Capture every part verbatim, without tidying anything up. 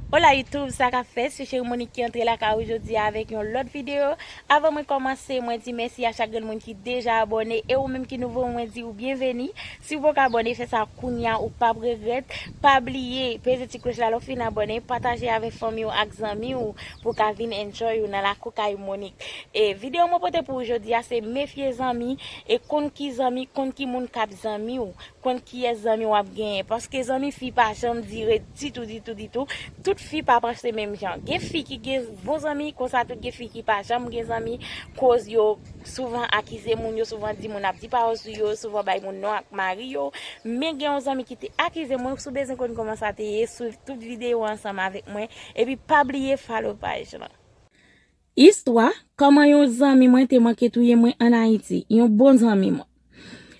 Hola YouTube, sa k ap fèt? Se Cheri Monique ki antre lakay ou jodi a avèk yon lòt videyo. Avan mwen kòmanse, mwen di mèsi a chak grenn moun ki deja abòne, e ou menm ki nouvo, mwen di ou byenveni. Si w poko abòne, fè sa kounya, ou p ap regrèt. Pa bliye peze ti kloch la lè w fin abòne, pataje avèk fanmi w ak zanmi w pou w ka vin enjoy ou nan lakou kay Monique. E videyo mwen pote pou ou jodi a se mefye zanmi, e konn ki zanmi, konn ki moun k ap zanmi w, konn kiyès zanmi w ap genyen. Paske zanmi fi pa janm dire ditou, ditou, ditou. Tout fi pa panse menm jan. Gen fi ki gen bon zanmi, konsa tou gen fi ki pa janm gen zanmi, koz yo souvan akize moun, yo souvan di moun ap di pawòl sou yo, souvan bay moun non ak mari yo. Men gen yon zanmi ki te akize mwen, si w bezwen konn kòman sa te ye, swiv tout videyo ansanm avèk mwen, epi pa bliye follow paj lan. Istwa, kòman yon zanmi mwen te manke touye mwen ann Ayiti, yon bon zanmi mwen.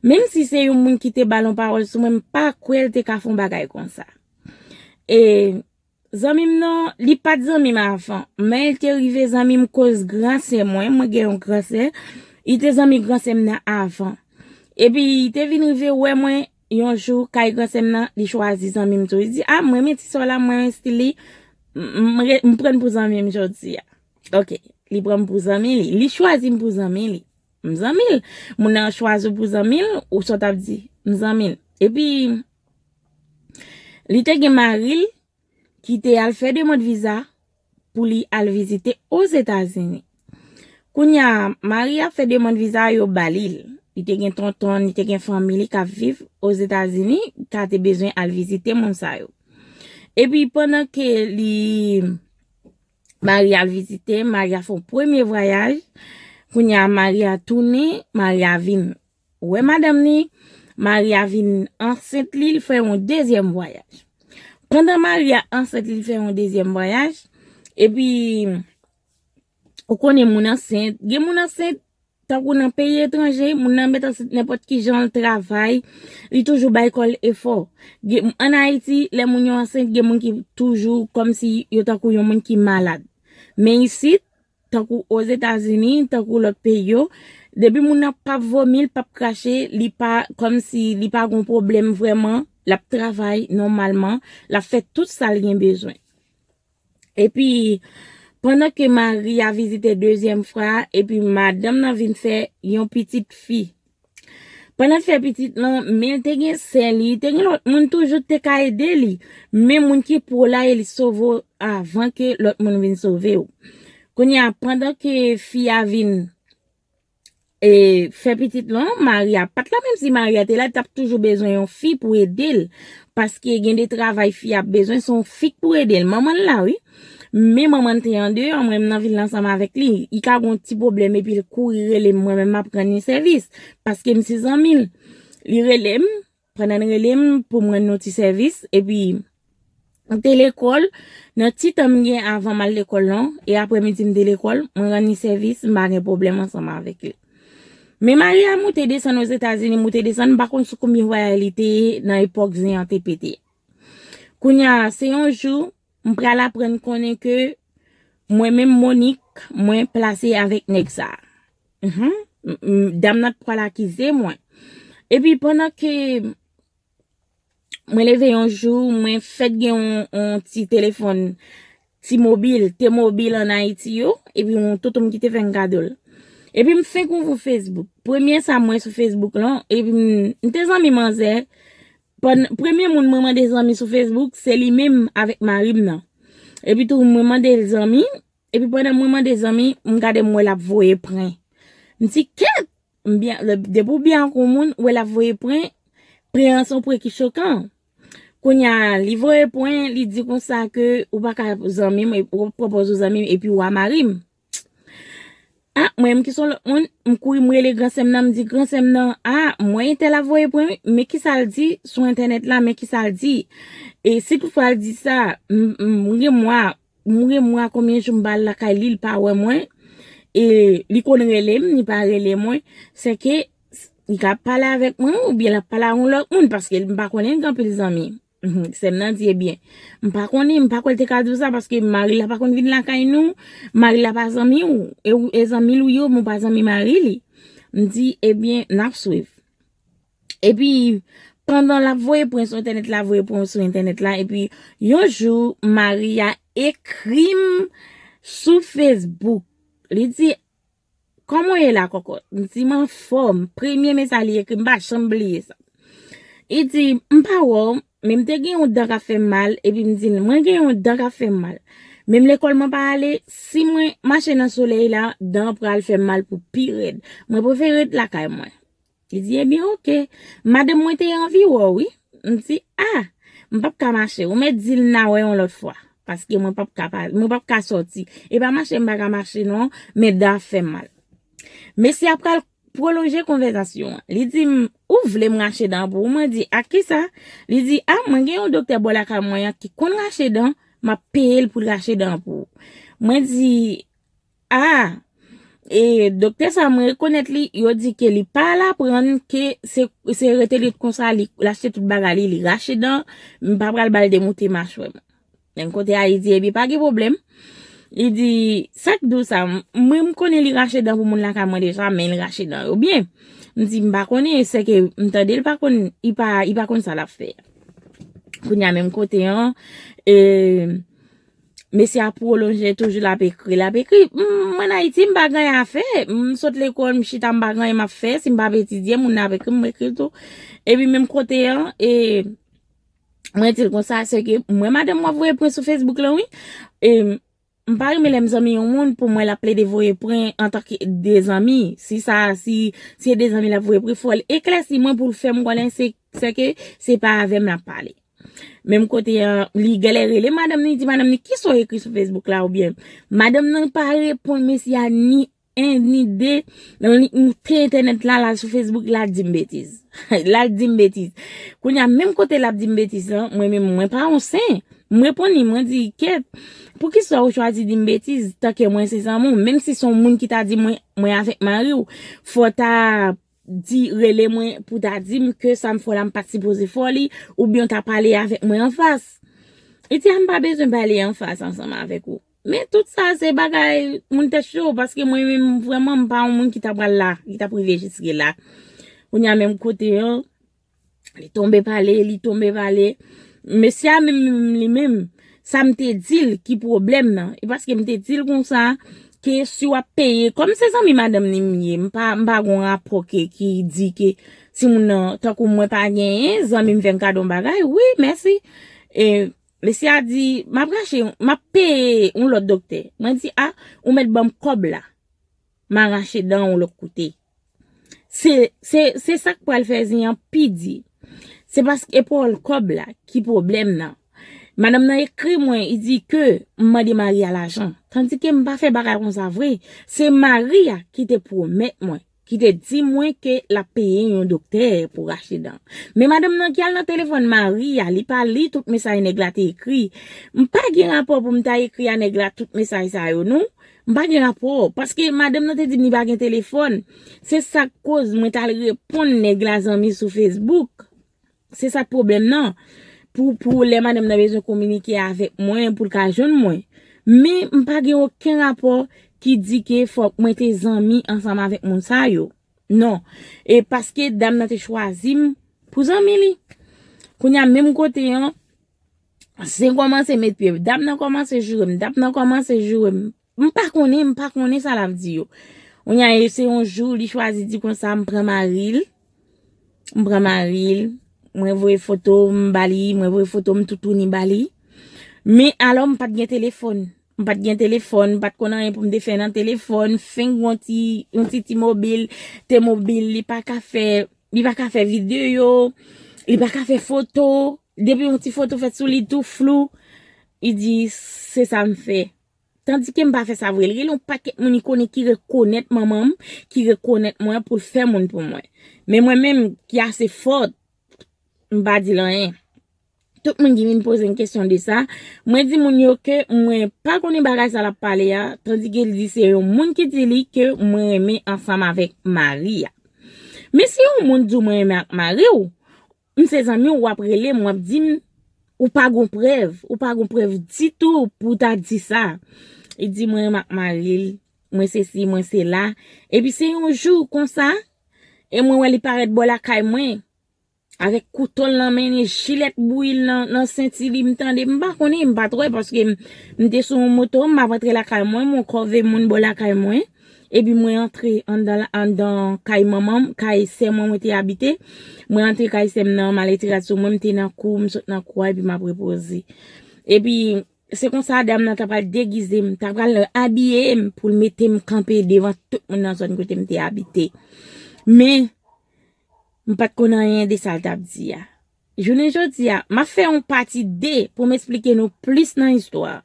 Menm si se yon moun ki te ba l yon pawòl sou mwen, m pa kwè l te ka fè yon bagay konsa. E zanmi m nan, li pa t zanmi m avan, men l te rive zanmi m koz gran sè mwen, mwen gen yon gran sè, li te zanmi gran sè m nan avan. Epi li te vin rive wè mwen yon jou kay gran sè m nan, li chwazi zanmi m tou. Li di, "A, m renmen ti sè w la, m renmen stil li, m, m, m re- m pran l pou zanmi m jodi a." Ok, li pran m pou zanmi li. Li chwazi m pou zanmi li. M zanmi l. Moun nan chwazi w pou zanmi l, ou sa w t ap di, m zanmi l. Epi, li te gen mari l ki te al fè demann viza pou li al vizite Ozetazini. Kounye a, mari a fè demann viza, yo ba li l. Li te gen tonton, li te gen fanmi li k ap viv Ozetazini, ka te bezwen al vizite moun sa yo. Epi pandan ke li Mari al vizite, Mari a fè yon premye vwayaj. Kounye a Mari a tounen, Mari a vin wè madanm li, Mari a vin ansent li, li fè yon dezyèm vwayaj. Pandan Mari a ansent li, li fè yon dezyèm vwayaj, epi ou konnen moun ansent, gen moun ansent, tankou nan peyi etranje, moun nan met ansent nenpòt ki jan, l travay, li toujou bay kò l efò. Gen, ann Ayiti, lè moun yo ansent, gen moun ki toujou kòmsi yo tankou yon moun ki malad. Men isit, tankou Ozetazini, tankou lòt peyi yo, depi moun nan p ap vomi, l p ap krache, li pa, kòmsi li pa gon pwoblèm vrèman, l ap travay nòmalman, l ap fè tout sa l gen bezwen. Epi, pandan ke Mari a vizite dezyèm fwa, epi madanm nan vin fè yon pitit fi. Pandan l fè pitit lan, men l te gen sè li, te gen lòt moun toujou te ka ede li. Men moun ki pwo la e li sove w avan ke lòt moun vin sove w. Kounye a, pandan ke fi a vin e, fè pitit lan, Mari a pa t la, menm si Mari a te la, li t ap toujou bezwen yon fi pou ede l. Paske gen de travay fi ap bezwen, se yon fi k pou ede l. Manman l la, wi. Men manman l te andeyò, mwen m nan vil la ansanm avèk li. Li ka gen yon ti pwoblèm epi l kouri rele m, mwen menm m ap rann li sèvis. Paske m se zanmi l. Li rele m, pandan l rele m pou m rann yon ti sèvis, epi m te lekòl, nan ti tan m gen avan m al lekòl lan, e aprè midi m te lekòl, mwen rann li sèvis, m pa gen pwoblèm ansanm avèk li. Men Mari a moute desann Ozetazini, moute desann, m pa konn sou konbyen vwayaj li te ye nan epòk zen an te pete. Kounye a, se yon jou, m pral aprann konnen ke mwen menm Monique, mwen plase avèk nèg sa. Mhm. M- m- Dam nan t pral akize mwen. Epi pandan ke mwen leve yon jou, mwen fèk gen yon, yon ti telefòn T-Mobile, T-Mobile ann Ayiti yo, epi yon tonton m ki te fè m kado l. Epi m fenk ouvri Facebook. Premye sa m wè sou Facebook lan, epi m, m te zanmi manzè. Pann- premye moun mwen mande zanmi sou Facebook, se li menm avèk mari m nan. Epi tou, mwen mande l zanmi, epi pandan mwen mande zanmi, m gade m wè l ap voye pwen. M di, "Kèt!" M byen, lè- depi w byen ak yon moun, ou wè l ap voye pwen, pwen an se yon pwen ki chokan. Kounye a, li voye pwen, li di konsa ke ou pa ka zanmi m, ou pwopoze w zanmi m, epi w a mari m. A, mwen menm ki se yon lòt moun, m kouri m rele gran sè m nan, m di gran sè m nan, a, m wè entèl ap voye pwen, men kisa l di sou entènèt la, men kisa l di. E si toutfwa l di sa, m- m- mwen gen mwa, mwen gen mwa konbyen jou m pa al lakay li, li pa wè mwen. E li konn rele m, li pa rele mwen. Se ke li ka pale avèk mwen oubyen l ap pale ak yon lòt moun, paske m pa konnen l gen anpil zanmi. Mhm, sè m nan di, ebyen, m pa konnen, m pa kwè l te ka di w sa, paske mari l la pa konn vin lakay nou, mari l la pa zanmi w, e ou- e zanmi l ou ye, men w pa zanmi mari li. M di, ebyen, n ap swiv. Epi, pandan l ap voye pwen sou entènèt la, voye pwen sou entènèt la, epi yon jou, Maria ekri m sou Facebook. Li di, "Kòman w ye la, kòkòt?" M di, "M anfòm." Premye mesaj li ekri, m pa janm bliye sa. Li di, "M pa wè w, men m te gen yon dan k ap fè m mal, epi m di l, 'Mwen gen yon dan k ap fè m mal. Menm lekòl mwen pa ale, si mwen mache nan solèy la, dan an pral fè m mal pou pi rèd. Mwen prefere ret lakay mwen.'" Li di, "Ebyen, oke." Madanm mwen te anvi wè w, wi. M di, "A, m p ap ka mache. Ou mèt di l n a wè yon lòt fwa. Paske mwen p ap ka pa, mwen p ap ka sòti. E pa mache m pa ka mache non, men dan ap fè m mal." Mesye a pral pwolonje konvèsasyon an. Li di m, "Ou vle m rache dan pou ou?" Mwen di, "Ak kisa?" Li di, "A, mwen gen yon doktè bò lakay mwen an ki konn rache dan, m ap peye l pou l rache dan pou ou." Mwen di, "A, e doktè sa mwen rekonèt li, yo di ke li pa al aprann, ke se, se rete li konsa, li, l achte tout bagay li, li rache dan, m pa pral ba l demoute machwè mwen." Menm kote a, li di, "Epi pa gen pwoblèm." Li di, "Sa k di w sa, m-, mwen m konnen li rache dan pou moun lakay mwen deja, men li rache dan yo byen." M di, "M pa konnen, sèke m tande l pa konn, li pa, li pa konn sa l ap fè." Kounye a menm kote an, e, mesye a pwolonje toujou l ap ekri, l ap ekri. M, mwen Ayiti, m pa gen anyen a fè. M sot lekòl, m chita, m pa gen anyen m ap fè. Si m pa ap etidye, moun nan ap ekri m, m ekri tou. Epi menm kote an, e, mwen di l konsa, sèke mwen madanm w ap voye pwen sou Facebook lan, wi. E, m pa renmen lè m zanmi yon moun pou mwen l ap plede voye pwen antanke de zanmi. Si sa, si, si se de zanmi l ap voye pwen, fò l eklèsi mwen pou l fè m konnen se, sèke se pa avè m l ap pale. Menm kote an, li genlè rele madanm ni, di madanm ni, "Kisa w ekri sou Facebook la?" Oubyen madanm nan pa reponn mesye a ni en, ni de, nan li moute entènèt la, l al sou Facebook, l al di m betiz. L al di m betiz. Kounye a, menm kote l ap di m betiz lan, mwen menm, mwen pa yon sen. M reponn li, mwen di, "Kèt, poukisa ou chwazi di m betiz, tanke mwen se zanmi w?" Menm si se yon moun ki ta di mwen, mwen avèk mari w, fò w ta di, rele mwen pou ta di m ke sa m fè w la m pa t sipoze fè w li, oubyen w ta pale avèk mwen anfas. Li di, "A, m pa bezwen pale anfas ansanm avèk ou." Men tout sa se bagay moun tèt cho, paske mwen menm vrèman m pa yon moun ki ta pral la, ki ta p rive jiske la. Kounye a menm kote an, li tonbe pale, li tonbe pale. Mesye a menm, menm li menm, sa m te di l ki pwoblèm nan. E paske m te di l konsa, ke si w ap peye, kòm se zanmi madanm ni m ye, m pa, m pa gon rapò ke, ki di ke si moun nan, tankou mwen pa genyen, zanmi m fè m kado yon bagay, wi, mèsi. E, mesye a di, "M ap rache, m ap peye yon lòt doktè." Mwen di, "A, ou mèt ban m kòb la. M a rache dan yon lòt kote." Se, se, se sa k pral fè zen an pi di. Se paske e pa w kòb la ki pwoblèm nan. Madanm nan ekri mwen, li di ke m mande mari a lajan. Tandike m pa fè bagay konsa vre. Se mari a ki te pwomèt mwen, ki te di mwen ke l ap peye yon doktè pou rache dan. Men madanm nan ki al nan telefòn mari a, li pa li tout mesaj nèg la te ekri. M pa gen rapò pou m ta ekri a nèg la tout mesaj sa yo, non. M pa gen rapò, paske madanm nan te di m li pa gen telefòn. Se sa k koz mwen t al reponn nèg la zanmi sou Facebook. Se sa k pwoblèm nan. Pou, pou lè madanm nan bezwen kominike avèk mwen, pou l ka jwenn mwen. Men, m pa gen okenn rapò ki di ke fòk mwen te zanmi ansanm avèk moun sa yo. Non. E paske dam nan te chwazi m pou zanmi li. Kounye a, menm kote an, zen kòmanse met pye. Dam nan kòmanse joure m. Dam nan kòmanse joure m. M pa konnen, m pa konnen sa l ap di yo. Kounye a, se yon jou, li chwazi di konsa, m pran mari l. M pran mari l. Mwen voye foto m ba li, mwen voye foto m toutouni ba li. Men alò, m pa t gen telefòn. M pa t gen telefòn, m pa t konn anyen pou m te fè nan telefòn. Fenk yon ti, yon ti T-Mobile, T-Mobile, li pa ka fè, li pa ka fè videyo, li pa ka fè foto. Depi yon ti foto fèt sou li, tou flou. Li di, se sa m fè. Tandike m pa fè sa vre. Li rele yon pakèt moun li konnen ki rekonèt manman m, ki rekonèt mwen pou l fè moun pou mwen. Men mwen menm ki ase fò, m pa di l anyen. Tout moun ki vin poze m kesyon de sa, mwen di moun yo ke mwen pa konnen bagay sa l ap pale a, tandike l di se yon moun ki di li ke mwen renmen ansanm avèk mari a. Men si yon moun di w mwen renmen ak mari w, m se zanmi w, w ap rele m, w ap di m, ou pa gon prèv, ou pa gon prèv ditou pou w ta di sa. Li di mwen renmen ak mari l, mwen sesi, mwen sela. Epi se yon jou konsa, e mwen wè li parèt bò lakay mwen. avèk kouto l nan men li, jilèt bouyi l nan, nan senti li, m tande, m pa konnen, m pa t wè, paske m, m te sou yon moto, m ap antre lakay mwen, m wè yon kòve moun bò lakay mwen, epi mwen antre anndan, anndan kay manman m, kay sè mwen, mwen te abite, mwen antre kay sè m nan, m ale ti rad sou mwen, m te nan kou, m sot nan kou a, epi m ap repoze. Epi, se konsa, dam nan ta pral degize m, ta pral abiye m pou l mete m kanpe devan tout moun nan zòn kote m te abite. Men, m pa t konn anyen de sa l t ap di a. Jounen jodi a, m ap fè yon pati de pou m esplike nou plis nan istwa a.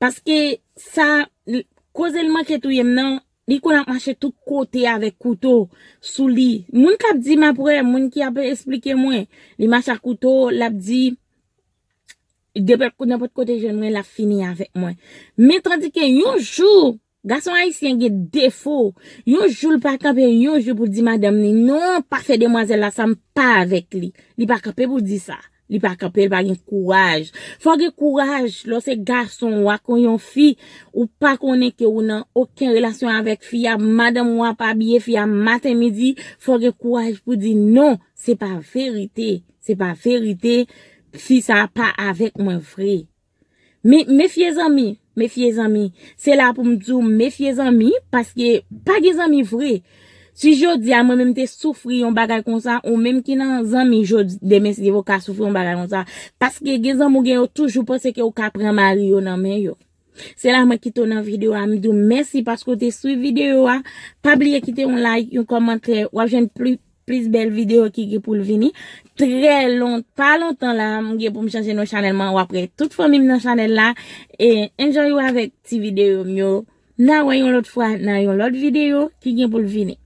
Paske sa, koze l manke touye m nan, li konn ap mache tout kote avèk kouto sou li. Moun k ap di m ap wè, moun ki ap esplike mwen, li mache ak kouto, l ap di, nenpòt, nenpòt kote jwenn mwen, l ap fini avèk mwen. Men tandike yon jou, gason ayisyen gen defo. Yon jou l pa kanpe, yon jou pou l di madanm li, "Non, pa fè demwazèl la sa, m pa avèk li." Li pa kanpe pou l di sa. Li pa kanpe, li pa gen kouraj. Fò gen kouraj, lè w se gason, w ak yon fi, ou pa konnen ke ou nan okenn relasyon avèk fi a, madanm ou ap abiye fi a maten, midi, fò gen kouraj pou di, "Non, se pa verite, se pa verite, fi sa a pa avèk mwen vre." Men, mefye zanmi, mefye zanmi. Se la pou m di w, mefye zanmi, paske pa gen zanmi vre. Si jodi a mwen menm te soufri yon bagay konsa, ou menm ki nan zanmi jodi, demen si Dye vle, ou ka soufri yon bagay konsa. Paske gen zanmi w gen yo toujou panse ke ou ka pran mari yo nan men yo. Se la mwen kite w nan videyo a, m di w mèsi paske w te swiv videyo a. Pa bliye kite yon like, yon kòmantè, w ap jwenn pli plis bèl videyo ki gen pou l vini. Trè lon, pa lontan la, m gen pou m chanje non chanèl mwen, w ap wè tout fanmi m nan chanèl la. E enjoy ou avèk ti videyo m yo. N a wè yon lòt fwa nan yon lòt videyo ki gen pou l vini.